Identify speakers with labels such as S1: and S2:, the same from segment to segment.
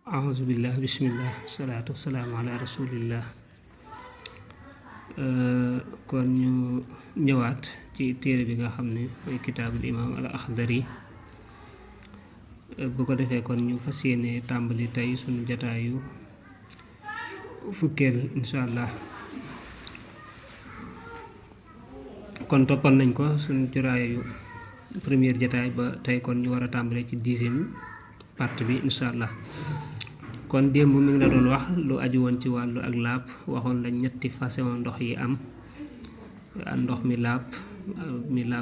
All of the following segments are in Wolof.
S1: Auzubillah bismillah salaatu wasalaamu ala rasulillah. kon ñu ñëwaat ci téere bi nga xam ne mooy kitaabul imaam al axdari. bu ko defee kon ñu fas yéene tàmbali tey suñu jataayu fukkeel insha allah. kon toppal nañ ko suñu jotaayu première jataay ba tey kon ñu war a tàmbale ci 10e partie bi insha allah. kon démb mi ngi la doon wax lu aju woon ci wàllu ak laab, waxoon la ñetti façon ndox yi am. ndox mi laab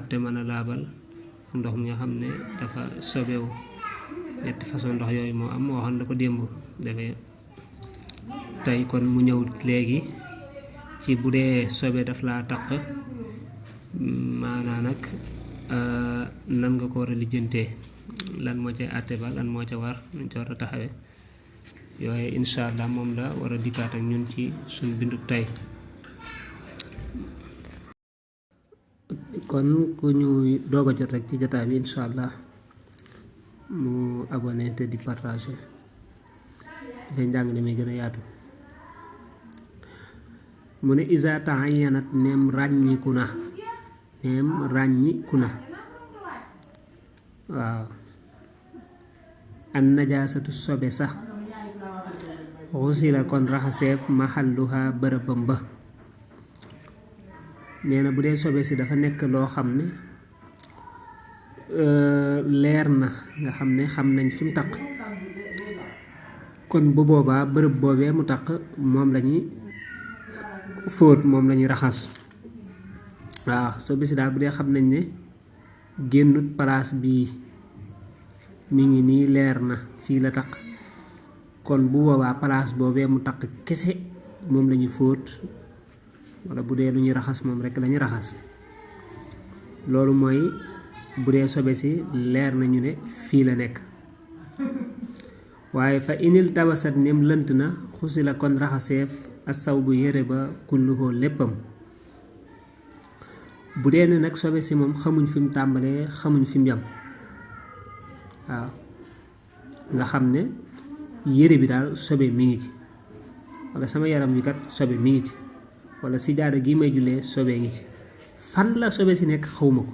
S1: te mën a laabal, ndox mi nga xam ne dafa sobewu. ñetti façon ndox yooyu moo am, waxoon la ko démb. dafay tey kon mu ñëw léegi ci bu dee sobe daf laa taq, maanaa nag nan nga ko war a lijjantee, lan moo ca àtte ba, lan moo ca war, nuñ ca war a taxawe. yooyu insha allah moom la war a dikkaat ak ñun ci suñ bindu tey. kon ku ñu doog a jot rek ci jotaay bi insha allah mu abonné te di partager, dafay njàng ne may gën a yaatu. mu ne isa ta'ayyanat neem ràññiku na waaw an najaasatu sobe sax xusila kon raxaseef maxalluha bërëbam ba. nee na bu dee sobe si dafa nekk loo xam ne leer na, nga xam ne xam nañ fi mu taq, kon bu boobaa bërëb boobee mu taq moom lañuy fóot, moom lañuy raxas. waaw sobe si daal bu dee xam nañ ne génnut palaas bii, mi ngi nii leer na fii la taq, kon bu boobaa palaas boobee mu taq kese moom lañuy fóot, wala bu dee lu ñuy raxas moom rekk lañuy raxas. loolu mooy bu dee sobe si leer nañu ne fii la nekk. waaye fa inil tabasat nem lënt na xusi la kon raxaseef asaw bu yére ba kulluhoo léppam. bu dee ne nag sobe si moom xamuñ fi mu tàmbalee, xamuñ fi mu yam, waaw nga xam ne yére bi daal sobe mi ngi ci, wala sama yaram wi kat sobe mi ngi ci, wala si jaada gi may jullee sobe ngi ci. fan la sobe si nekk xawma ko,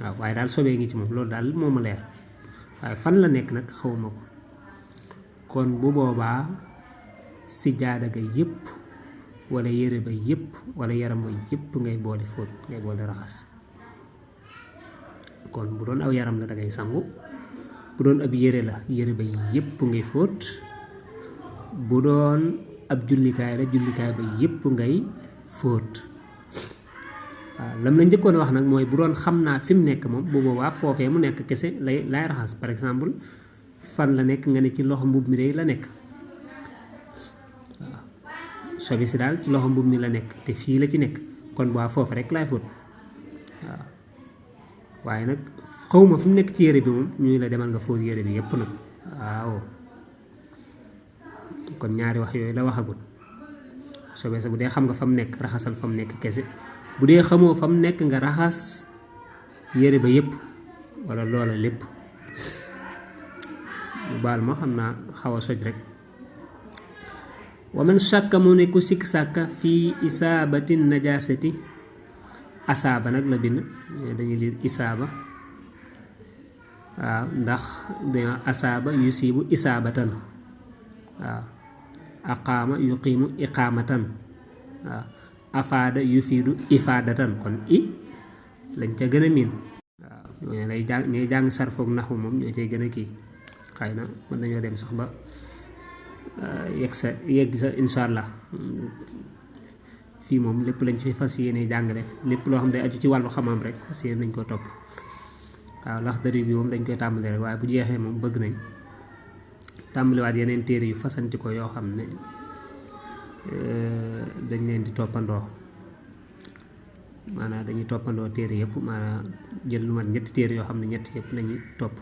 S1: waaw waaye daal sobe ngi ci moom, loolu daal moo ma leer, waaye fan la nekk nag xawma ko. kon bu boobaa si jaada ga yépp, wala yére ba yépp, wala yaram ba yépp ngay boole fóot, ngay boole raxas. kon bu doon aw yaram la dangay sangu, bu doon ab yére la yére ba yépp ngay fóot, bu doon ab jullikaay la jullikaay ba yépp ngay fóot. waaw lam la njëkkoon a wax nag mooy bu doon xam naa fi mu nekk moom, bu boobaa foofee mu nekk kese lay raxas. par exemple fan la nekk nga ne ci loxo mbubb mi day la nekk, waaw sobe si daal ci loxo mbubb mi la nekk te fii la ci nekk, kon boo foofu rek laay fóot. waaw waaye nag xawma fi mu nekk ci yére bi moom, ñuy la demal nga fóot yére bi yépp nag. waaw kon ñaari wax yooyu la waxagul. sobe sa bu dee xam nga fa mu nekk, raxasal fa mu nekk kese. bu dee xamoo fa mu nekk, nga raxas yére ba yépp wala loola lépp. mu baal ma, xam naa xaw a soj rek. wa man shakka mu ne ku sikk sàkka fii isaabatin najaasati, asaaba nag la bind, dañuy liir isaaba. waaw ndax dañoo asaaba yusiibu isaabatan, waaw aqaama yuqiimu iqaamatan, waaw afaada yufiidu ifaadatan, kon i lañ ca gën a miin. waaw ñoo lay jàng, ñooy jàng sarfoog naxu moom ñoo cay gën a kii. xëy na mën nañoo dem sax ba yegg sa insha allah. fii moom lépp lañ fi fas yéene jàngale, lépp loo xam ne aju ci wàllu xamam rek fas yéene nañ koo topp. waaw Laxdari bi moom dañ koy tàmbali rek, waaye bu jeexee moom bëgg nañ tàmbaliwaat yeneen téere yu fasanti ko yoo xam ne dañ leen di toppandoo, maanaam dañuy toppandoo téere yëpp, maanaam jël lu mat ñetti téere yoo xam ne ñetti yëpp lañuy topp,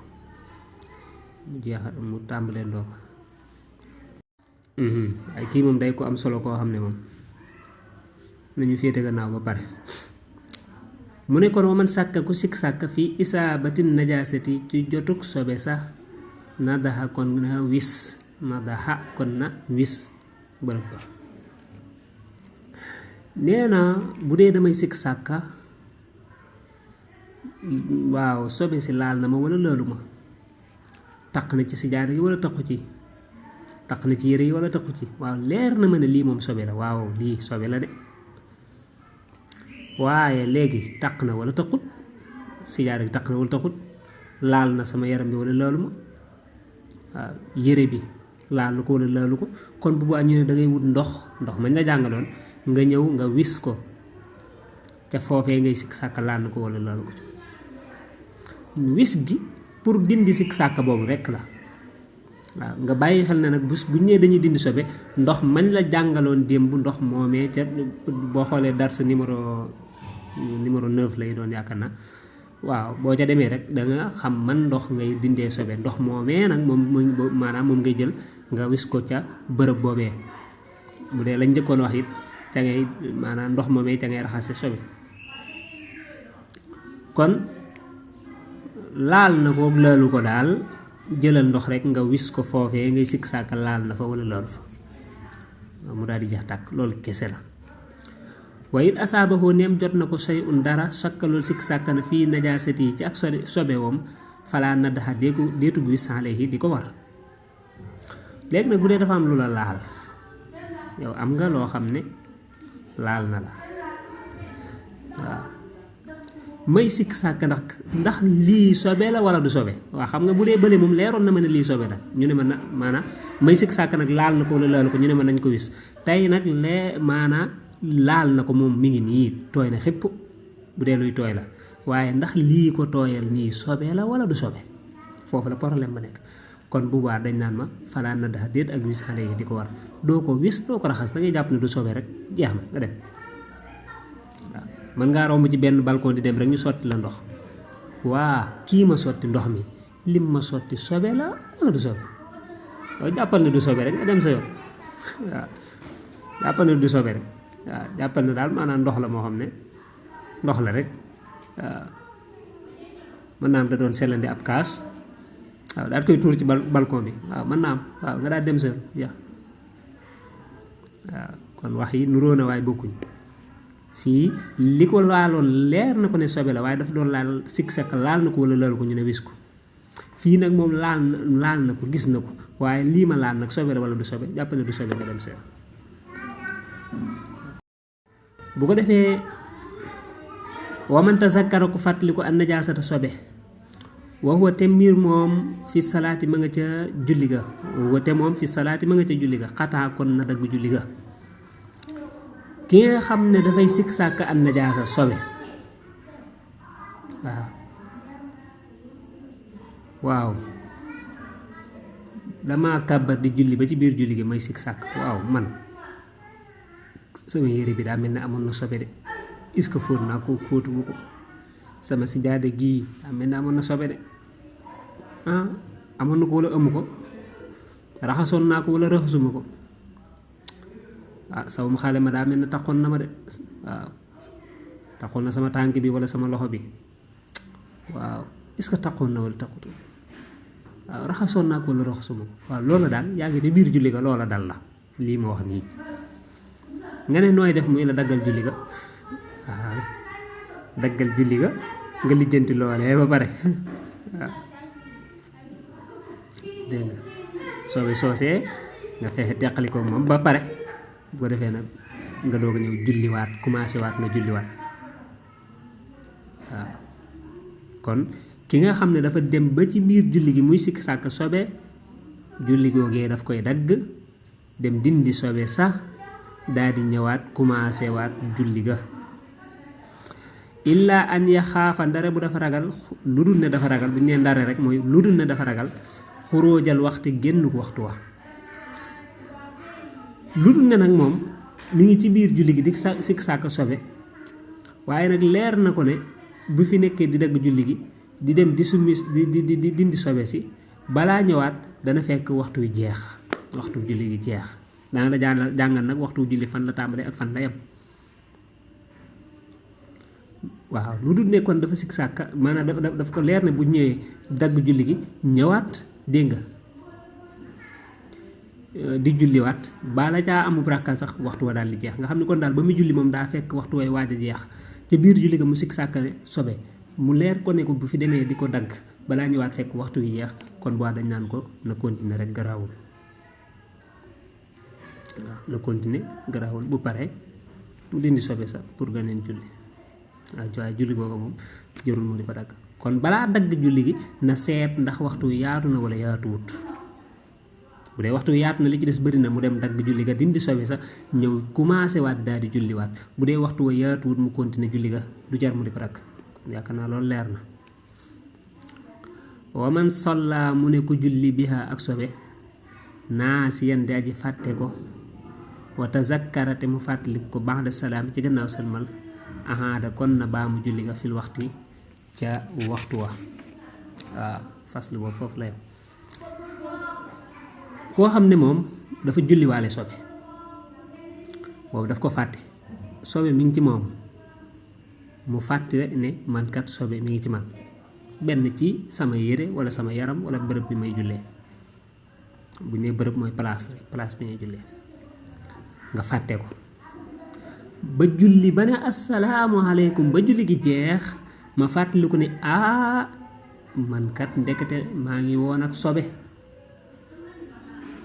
S1: mu jeexal mu tàmbalee ndoo ko. ay kii moom day ko am solo koo xam ne moom nañu féete gannaaw ba pare. mu ne kon wa man sàkka ku sikk sàkka fii isaabatin najaasati ci jotug sobe sax nadaxa kon na wis nadaxa kon na wis bërëb ba nee na bu dee damay sikk sàkka waaw sobe si laal na ma wala laalu ma taq na ci sijaada yi wala taqu ci taq na ci yére yi wala taqu ci waaw leer na ma ne lii moom sobe la waaw lii sobe la de waaye léegi taq na wala taqut sijaada bi taq na wala taqut laal na sama yaram bi wala laalu ma waaw yére bi laal na ko wala laalu ko kon bu baax ñu ne da ngay wut ndox mañ la jàngaloon nga ñëw nga wis ko ca foofee ngay sikk sàkk laal na ko wala laalu ko wis gi pour dindi sikk sàkk boobu rekk la waaw nga bàyyi xel ne nag bu ñëwee dañuy dindi sobe ndox mañ la jàngaloon démb ndox moomee ca boo xoolee dars numéro 9 lay doon yaakaar na waaw boo ca demee rek da nga xam man ndox ngay dindee sobe ndox moomee nag moom maanaam moom ngay jël nga wis ko ca bërëb boobee bu dee lañ njëkkoon wax it ca ngay maanaam ndox moomee ca ngay raxase sobe kon laal na ko laalu ko daal jëlal ndox rek nga wis ko foofee ngay sikk sàkk laal na fa wala laalu fa mu daal di jax tàkk loolu kese la waaye it asaabahu neem jot na ko say un dara sakkalool sikk sàkk na fii najaasati yi ci ak sobe woom falaa naddaxa deetu gu wis alayhi di ko war léegi nag bu dee dafa am lu la laal yow am nga loo xam ne laal na la waaw may sikk sàkk ndax lii sobe la wala du sobe waaw xam nga bu dee bële moom leeroon na ma ne lii sobe la ñu ne ma na maanaam may sikk sàkk nag laal na ko wala laalu ko ñu ne ma nañ ko wis tey nag maanaam laal na ko moom mi ngi nii tooy na xépp bu dee luy tooy la waaye ndax lii ko tooyal nii sobe la wala du sobe foofu la problème ba nekk kon bu baax dañ naan ma falaa na daxa déet ak wis xale yi di ko war doo ko wis doo ko raxas da ngay jàpp ne du sobe rek jeex na nga dem waaw mën ngaa romb ci benn balcon di dem rek ñu sotti la ndox waa kii ma sotti ndox mi lim ma sotti sobe la wala du sobe yow jàppal ne du sobe rek nga dem sa yoon waaw jàppal ne du sobe rek waaw jàppal ne daal maanaam ndox la moo xam ne ndox la rek waaw mën naa am da doon sellandi ab kaas waaw daal koy tuur ci balcon bi waaw mën naa am waaw nga daal dem sa yoon jeex waaw kon wax yi nuróo na waaye bokkuñ fii li ko laaloon leer na ko ne sobe la waaye dafa doon laal sikk sakk laal na ko wala laalu ko ñu ne wis ko fii nag moom laal na ko gis na ko waaye lii ma laal nag sobe la wala du sobe jàpp ne du sobe nga dem sa yoon bu ko defee waman tazakkara ku fàttali ko an najaasata sobe waxuwa te mbir moom fi salaati ma nga ca julli ga waxuwa te moom fi salaati ma nga ca julli ga xataa kon na dagg julli ga ki nga xam ne dafay sikk sàkk an najaasa sobe waaw dama kàbbar di julli ba ci biir julli gi may sikk sàkk waaw man sama yére bi daa mel ne amoon na sobe de est-ce que fóot naa ko fóotuma ko sama sijaada gii daa mel ne amoon na sobe de amoon na ko wala amu ko raxasoon naa ko wala raxasuma ko sawum xale ma daa mel ne taxoon na ma de waaw taxoon na sama tànk bi wala sama loxo bi waaw est-ce que taxoon na wala taxutu waaw raxasoon naa ko wala raxasuma ko waaw loola daal yaa ngi te biir julli ga loola dal la lii ma wax nii nga ne nooy def muy la daggal julli ga waaw daggal julli ga nga lijjanti loolee ba pare waaw dégg nga soosee nga fexe teqali ko moom ba pare bu ko defee nag nga doog a ñëw julliwaat commencé waat nga julliwaat waaw kon ki nga xam ne dafa dem ba ci biir julli gi muy sikk sàkk sobe julli googee daf koy dagg dem dindi sobe sax daal di ñëwaat commencé waat julli ga illa an yaxaafa ndare bu dafa ragal lu dul ne dafa ragal bu ñu nee ndare rek mooy lu dul ne dafa ragal xuróojal waxtu génn ko waxtu wa lu dul ne nag moom mi ngi ci biir julli gi di sikk sàkk sobe waaye nag leer na ko ne bu fi nekkee di dagg julli gi di dem di summi di dindi sobe si balaa ñëwaat dana fekk waxtu wi jeex waxtu julli gi jeex danga la jàngal nag waxtu julli fan la tàmbalee ak fan la yem waaw lu dul nekkoon dafa sik sàkka maanaam daf ko leer ne bu ñëwee dagg julli gi ñëwaat dégg nga di julliwaat bala caa amub rakka sax waxtu wa daal di jeex nga xam ne kon daal ba muy julli moom daa fekk waxtu way waaj a jeex ca biir julli ga mu sik sàkka ne sobe mu leer ko ne ko bu fi demee di ko dagg balaa ñëwaat fekk waxtu wi jeex kon boo dañ naan ko na continuer rek garaawul waaw na continuer garaawul bu pare mu dindi sobe sa pour ganeen julli waaye julli googu moom jërul mu di ko dagg kon balaa dagg julli gi na seet ndax waxtu wi yaatu na wala yaatuwut bu dee waxtu wi yaatu na li ci des bëri na mu dem dagg julli ga dindi sobe sa ñëw commencé waat daal di julliwaat bu dee waxtu wa yaatuwut mu continuer julli ga du jar mu di ko dagg yaakaar naa loolu leer na wa man salla mu ne ko julli biha ak sobe naasiyan di aji fàtte ko wa tazakkara te mu fàttalik ko ba'da salaam ci gannaaw salmal ahaada kon na baa mu julli ga fil waxti ca waxtu wa waaw faslu boobu foofu la yem koo xam ne moom dafa julliwaale sobe boobu daf ko fàtte sobe mi ngi ci moom mu fàtte ne man kat sobe mi ngi ci man benn ci sama yére wala sama yaram wala bërëb bi may jullee bu ne bërëb mooy place bi ngay jullee nga fàtte ko ba julli ba ne assalaamu aleykum ba julli gi jeex ma fàttali ko ne man kat ndekete maa ngi woon ak sobe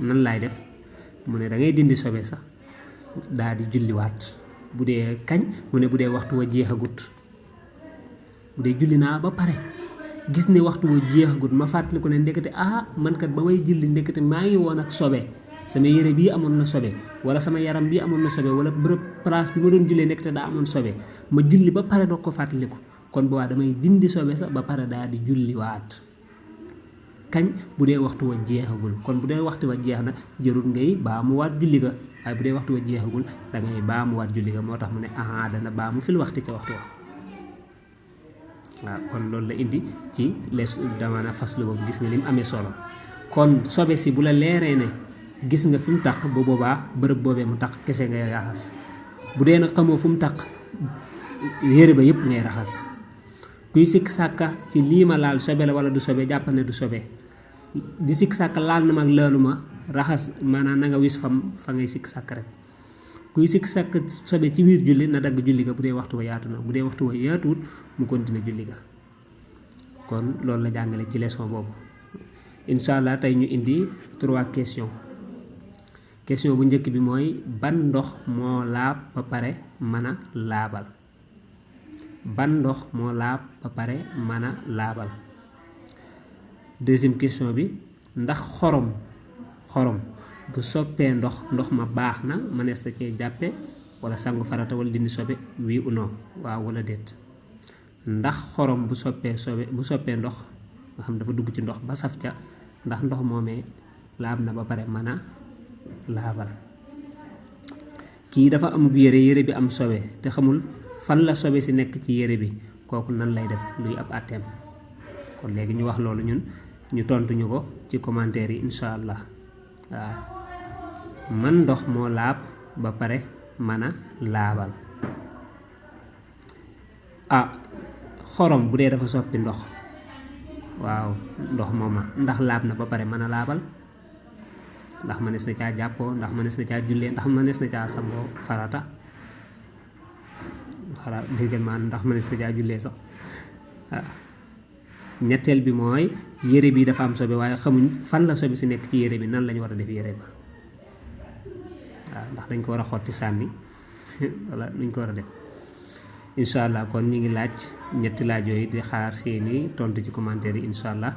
S1: nan laay def mu ne da ngay dindi sobe sax daal di julliwaat bu dee kañ mu ne bu dee waxtu wa jeexagut bu dee julli naa ba pare gis ne waxtu wa jeexagut ma fàttali ko ne ndekete man kat ba may julli ndekete maa ngi woon ak sobe sama yére bii amoon na sobe wala sama yaram bii amoon na sobe wala bërëb place bi ma doon jullee ndekete daa amoon sobe ma julli ba pare doog ko fàttaliku kon bu waa damay dindi sobe sax ba pare daal di julliwaat kañ bu dee waxtu wa jeexagul kon bu dee waxtu wa jeex na jërul ngay baamuwaat julli ga waaye bu dee waxtu wa jeexagul da ngay baamuwaat julli ga moo tax mu ne dana baamu fil waxti ca waxtu wa waaw kon loolu la indi ci les damaana faslu boobu gis nga lim amee solo kon sobe si bu la leeree ne gis nga fi mu taq bu boobaa bërëb boobee mu taq kese ngay raxas bu dee nag xamoo fu mu taq yére ba yëpp ngay raxas kuy sikk sàkka ci lii ma laal sobe la wala du sobe jàpp ne du sobe di sikk sàkka laal na ma ak laalu ma raxas maanaam na nga wis fa ngay sikk sàkk rek kuy sikk sàkk sobe ci biir julli na dagg julli ga bu dee waxtu wa yaatu na bu dee waxtu wa yaatuwut mu continuer julli ga kon loolu la jàngale ci leçon boobu incha allah tey ñu indi 3 questions question bu njëkk bi mooy ban ndox moo laab ba pare mën a laabal ban ndox moo laab ba pare mën a laabal deuxième question bi ndax xorom bu soppee ndox ma baax na mënees na cee jàppe wala sangu farata wala dindi sobe oui ou non waaw wala déet ndax xorom bu soppee ndox nga xam dafa dugg ci ndox ba saf ca ndax ndox moomee laab na ba pare mën a laabal kii dafa amub yére bi am sobe te xamul fan la sobe si nekk ci yére bi kooku nan lay def luy ab àtteem kon léegi ñu wax loolu ñun ñu tontu ñu ko ci commentaire yi incha allah waaw man ndox moo laab ba pare mën a laabal xorom bu dee dafa soppi ndox waaw ndox mooma ndax laab na ba pare mën a laabal ndax mënees na caa jàppoo ndax mënees na caa jullee ndax mënees na caa sangoo farata ndax mënees na caa jullee sax ñetteel bi mooy yére bi dafa am sobe waaye xamuñ fan la sobe si nekk ci yére bi nan lañu war a def yére ba waaw ndax dañ ko war a xotti sànni wala nuñ ko war a def incha allah kon ñu ngi laaj ñetti laaj yooyu di xaar seeni tontu ci commentaire yi incha allah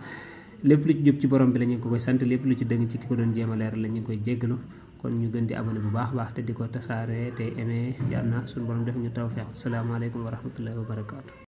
S1: lépp lu ci jub ci borom bi la ñu ko koy sant lépp lu ci dëng ci ki ko doon jéem a leer la ñu koy jéggalu kon ñu gën di abonné bu baax baax te di ko tasaare te aimé yàlla na suñu borom def ñu tawfeex asalaamaaleykum wa rahmatullahi wa barakaatu.